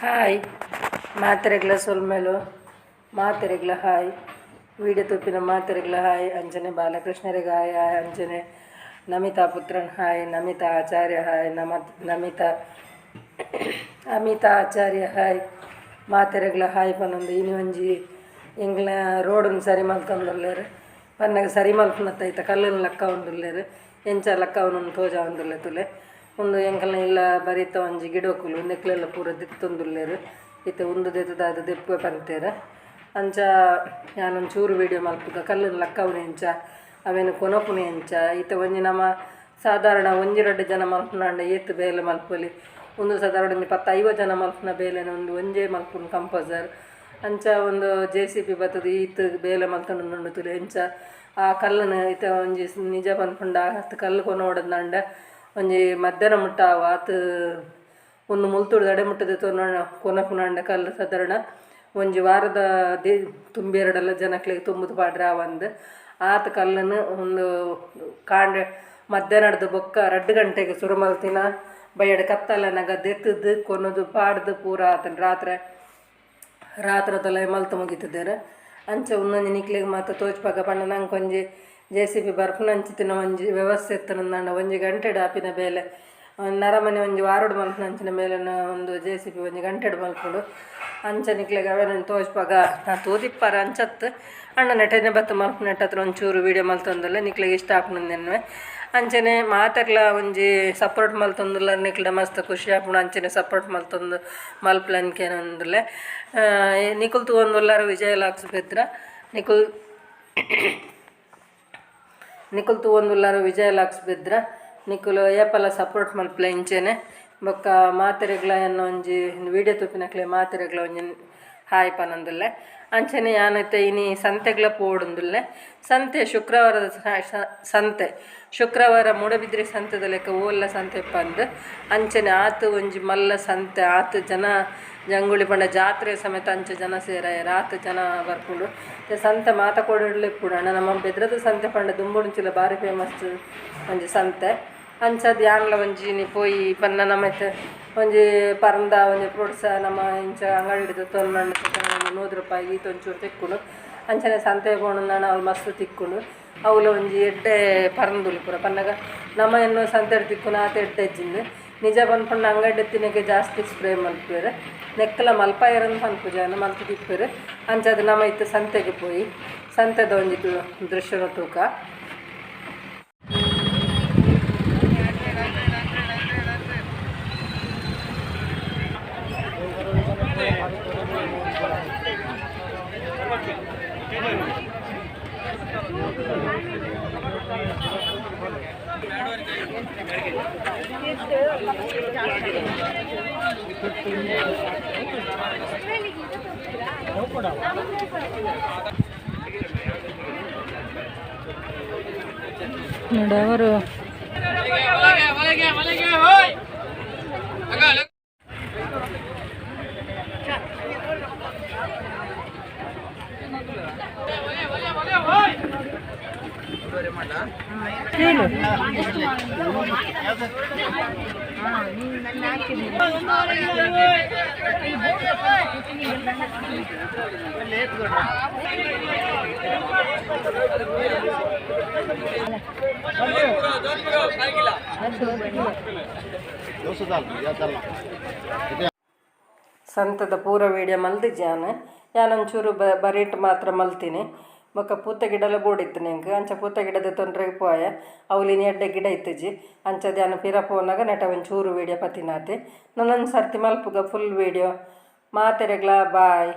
Hi ಮಾತೆರೆಗ್ಲ ಸೊಲ್ಮೆಲು ಮಾತೆರೆಗ್ಲ hi video ತೂಪಿನ ಮಾತೆರೆಗ್ಲ hi ಅಂಚನೆ ಬಾಲಕೃಷ್ಣರಿಗೆ hi hi ಅಂಚನೆ ನಮಿತಾ ಪುತ್ರನ್ ಹಾಯ್ ನಮಿತಾ ಆಚಾರ್ಯ ಹಾಯ್ ನಮಿತಾ ಅಮಿತಾ ಆಚಾರ್ಯ ಹಾಯ್ ಮಾತೆರೆಗ್ಲ ಹಾಯ್ ಪನೊಂದು ಇನಿ ಒಂಜಿ ಎಂಕ್ಲ ರೋಡುನ್ ಸರಿ ಮಲ್ತೊಂದುಲ್ಲೆರ್ ಪನ್ನಗ ಸರಿ ಮಲ್ಪುನತ್ತ ಐತ ಕಲ್ಲುನ್ ಲಕ್ಕಾವೊಂದುಲ್ಲೆರ್ ಎಂಚ ಲಕ್ಕಾವುನು ತೋಜಾವೊಂದುಲ್ಲೆ ತೂಲೆ ಉಂದು ಎಂಕಲ್ನ ಇಲ್ಲ ಬರಿತ ಒಂಜಿ ಗಿಡೊಕುಲು ನೆಕ್ಲೆಲ್ಲ ಪೂರ ದಿತ್ತೊಂದುಲ್ಲೆರ್ ಇತ್ತೆ ಉಂದು ದೆತ್ತುದಾದ ದೆಪ್ಪುವೆ ಪಂತೆರ್ ಅಂಚ ಯಾನ್ ಒಂಚೂರು ವೀಡಿಯೋ ಮಲ್ಪುಗ ಕಲ್ಲುನ್ ಲಕ್ಕಾವುನು ಎಂಚ ಅವೆನ್ ಕೊನೊಪುನು ಎಂಚ ಇತ್ತೆ ಒಂಜಿ ನಮ ಸಾಧಾರಣ ಒಂಜಿ ರಡ್ಡ್ ಜನ ಮಲ್ಪುನಾಂಡ ಏತ್ ಬೇಲೆ ಮಲ್ಪೊಲಿ ಉಂದು ಸಾಧಾರಣ ಒಂಜಿ 10 50 ಜನ ಮಲ್ಪುನ ಬೇಲೆನ್ ಉಂದು ಒಂಜೇ ಮಲ್ಪುನು ಕಂಪೋಸರ್ ಅಂಚ ಉಂದು J C B ಬತ್ತುದು ಈತ್ ಬೇಲೆ ಮಲ್ತೊಂದುಂಡು ತೂಲೆ ಎಂಚ ಆ ಕಲ್ಲುನು ಇತ್ತೆ ಒಂಜಿ ನಿಜ ಪನ್ಪುಂಡ ಆತ್ ಕಲ್ಲು ಕೊನೊಡುಂದಾಂಡ ಒಂಜಿ ಮಧ್ಯಾಹ್ನ ಮುಟ್ಟ ಆವು ಆತ್ ಉಂದು ಮುಲ್ತುಡು ದಡೆ ಮುಟ್ಟದ ಕೊನಪುನಾಂಡ ಕಲ್ಲು ಸಾಧಾರಣ ಒಂಜಿ ವಾರದ ತುಂಬಿಯರಡಲ ಜನಕ್ಲೆಗ್ ತುಂಬುದು ಪಾಡ್ರೆ ಆವಂದ್ ಆತ್ ಕಲ್ಲುನು ಉಂದು ಕಾಂಡೆ ಮಧ್ಯಾಹ್ನಡ್ದು ಬೊಕ್ಕ 2 ಗಂಟೆಗ್ ಸುರು ಮಲ್ತಿನ ಬಯ್ಯಡ್ ಕತ್ತಲೆನಗ ದೆತ್ತುದು ಕೊನೊದು ಪಾಡ್ದು ಪೂರ ಆತುಂಡು ರಾತ್ರೆ ರಾತ್ರೆದೊಲ ಮಲ್ತ್ ಮುಗಿತುದೆರ್ ಅಂಚ ಉಂದೊಂಜಿ ನಿಕ್ಲೆಗ್ ಮಾತ ತೋಜ್ಪಾಗ ಪಂಡ ನಂಕ್ ಒಂಜಿ J C B ಬರ್ಪುನಂಚಿತ್ತಿನ ಒಂಜಿ ವ್ಯವಸ್ಥೆ ಇತ್ತುಂದಾಂಡ ಒಂಜಿ ಗಂಟೆಡ್ ಆಪಿನ ಬೇಲೆ ನರಮನೆ ಒಂಜಿ ವಾರಡ್ ಮಲ್ಪುನಂಚಿನ ಬೇಲೆನ್ ಒಂದು J C B ಒಂಜಿ ಗಂಟೆಡ್ ಮಲ್ಪುಂಡು ಅಂಚ ನಿಕ್ಲೆಗ್ ಅವೆನ್ ತೋಜ್ಪಾಗ ನಾ ತೂದಿಪ್ಪರ ಅಂಚತ್ ಅಣ್ಣ ನೆಟನೆ ಬತ್ತ್ ಮಲ್ಪುನೆಟ್ ಒಂಚೂರು ವೀಡಿಯೋ ಮಲ್ತೊಂದುಲ್ಲೆ ನಿಕ್ಲೆಗ್ ಇಷ್ಟ ಆಪುಂಡು ಎನ್ನುವೆ ಅಂಚನೆ ಮಾತೆರ್ಲ ಒಂಜಿ ಸಪೋರ್ಟ್ ಮಲ್ತೊಂದುಲ್ಲ ನಿಕ್ಲೆಡ ಮಸ್ತ್ ಖುಷಿ ಆಪುಂಡು ಅಂಚನೆ ಸಪೋರ್ಟ್ ಮಲ್ತೊಂದು ಮಲ್ಪುಲೆ ನಿಕುಲು ತೂವೊಂದುಲ್ಲಾರ್ ವಿಜಯ ಲಾಕ್ಸ್ ಬೆದ್ರ ನಿಕುಲು ನಿಕುಲು ತೂವೊಂದುಲ್ಲಾರ್ ವಿಜಯ ಲಾಕ್ಸ್ ಬೆದ್ರ ನಿಕುಲು ಏಪಲ ಸಪೋರ್ಟ್ ಮಲ್ಪುಲೆ ಇಂಚೆನೆ ಬೊಕ್ಕ ಮಾತೆರೆಗ್ಲ ಎನ್ನ ಒಂಜಿ ವೀಡಿಯೋ ತೂಪಿನಕ್ಲೆ ಮಾತೆರೆಗ್ಲ ಒಂಜಿ ಹಾಯ್ ಪನೊಂದುಲ್ಲೆ ಅಂಚನೆ ಯಾನ್ ಇತ್ತೆ ಇನಿ ಸಂತೆಗ್ಲ ಪೋವೊಡುಂದುಲ್ಲೆ ಸಂತೆ ಶುಕ್ರವಾರದ ಸಂತೆ ಶುಕ್ರವಾರ ಮೂಡಬಿದ್ರೆ ಸಂತೆದ ಲೆಕ್ಕ ಓಲ್ಲ ಸಂತೆ ಪಂದ್ ಅಂಚನೆ ಆತ್ ಒಂಜಿ ಮಲ್ಲ ಸಂತೆ ಆತ್ ಜನ ಜಂಗುಳಿ ಪಂಡ ಜಾತ್ರೆ ಸಮೇತ ಅಂಚ ಜನ ಸೇರಾಯೆರ್ ಆತ್ ಜನ ಬರ್ಪುಂಡು ಸಂತೆ ಮಾತ ಕೋಡಿಡ್ಲ ಇಪ್ಪುಂಡು ಅಣ್ಣ ನಮ್ಮ ಬೆದ್ರದ ಸಂತೆ ಪಂಡ ದುಂಬುಡುಂಚಿಲ ಬಾರಿ ಫೇಮಸ್ ಒಂಜಿ ಸಂತೆ ಅಂಚಾದ್ ಯಾನ್ಲ ಒಂಜಿ ಇನಿ ಪೋಯಿ ಪನ್ನ ನಮಕ್ ಒಂಜಿ ಪರ್ಂದ ಒಂಜಿ ಫ್ರೂಟ್ಸ್ ನಮ ಇಂಚ ಅಂಗಡಿಡ್ ದೆತ್ತೊಂದು 100 ರೂಪಾಯಿ ಈತ್ ಒಂಚೂರು ತಿಕ್ಕುಂಡು ಅಂಚನೆ ಸಂತೆ ಪೋಂಡಂದಾಂಡ ಅವ್ಲು ಮಸ್ತ್ ತಿಕ್ಕುಂಡು ಅವ್ಲು ಒಂಜಿ ಎಡ್ಡೆ ಪರ್ಂದುಲು ಪೂರ ಪನ್ನಗ ನಮ ಎನ್ನುವ ಸಂತೆಡ್ ತಿಕ್ಕುನ ಆತ್ ಎಡ್ಡೆ ಇಜ್ಜಿಂದ್ ನಿಜ ಪನ್ಪುಂಡ ಅಂಗಡಿ ತಿನಕ್ಕೆ ಜಾಸ್ತಿ ಸ್ಪ್ರೇ ಮಲ್ಪುವೆರ್ ನೆಕ್ಕಲ ಮಲ್ಪಾಯೆರ್ ಪನ್ಪುಜ ಮಲ್ತ್ ದಿಪ್ಪೆರ್ ಅಂಚಾದ್ ನಮ ಇತ್ತೆ ಸಂತೆಗ್ ಪೋಯಿ ಸಂತೆದ ಒಂಜಿ ದೃಶ್ಯನ ತೂಕ. ನೋಡು ಅವರು ಸಂತದ ಪೂರ ವೀಡಿಯೋ ಮಲ್ದಿಜ್ಜಾನ್ ಯಾನ್ ಒಂಚೂರು ಬರೀಟ್ ಮಾತ್ರ ಮಲ್ತೀನಿ ಬೊಕ್ಕ ಪೂತ ಗಿಡಲ ಬೋಡಿತ್ತು ಎಂಕ್ ಅಂಚ ಪೂತ ಗಿಡದ ತೊಂದ್ರೆಗ್ ಪೋಯೆ ಅವ್ಲು ಇನಿ ಎಡ್ಡೆ ಗಿಡ ಇತ್ತುಜಿ ಅಂಚ ಯಾನ್ ಪಿರ ಪೋನಗ ನೆಟ ಒಂಚೂರು ವೀಡಿಯೋ ಪತ್ತಿನಾತೆ ನನೊಂಜಿ ಸರ್ತಿ ಮಲ್ಪುಗ ಫುಲ್ ವೀಡಿಯೋ ಮಾತೆರೆಗ್ಲ ಬಾಯ್.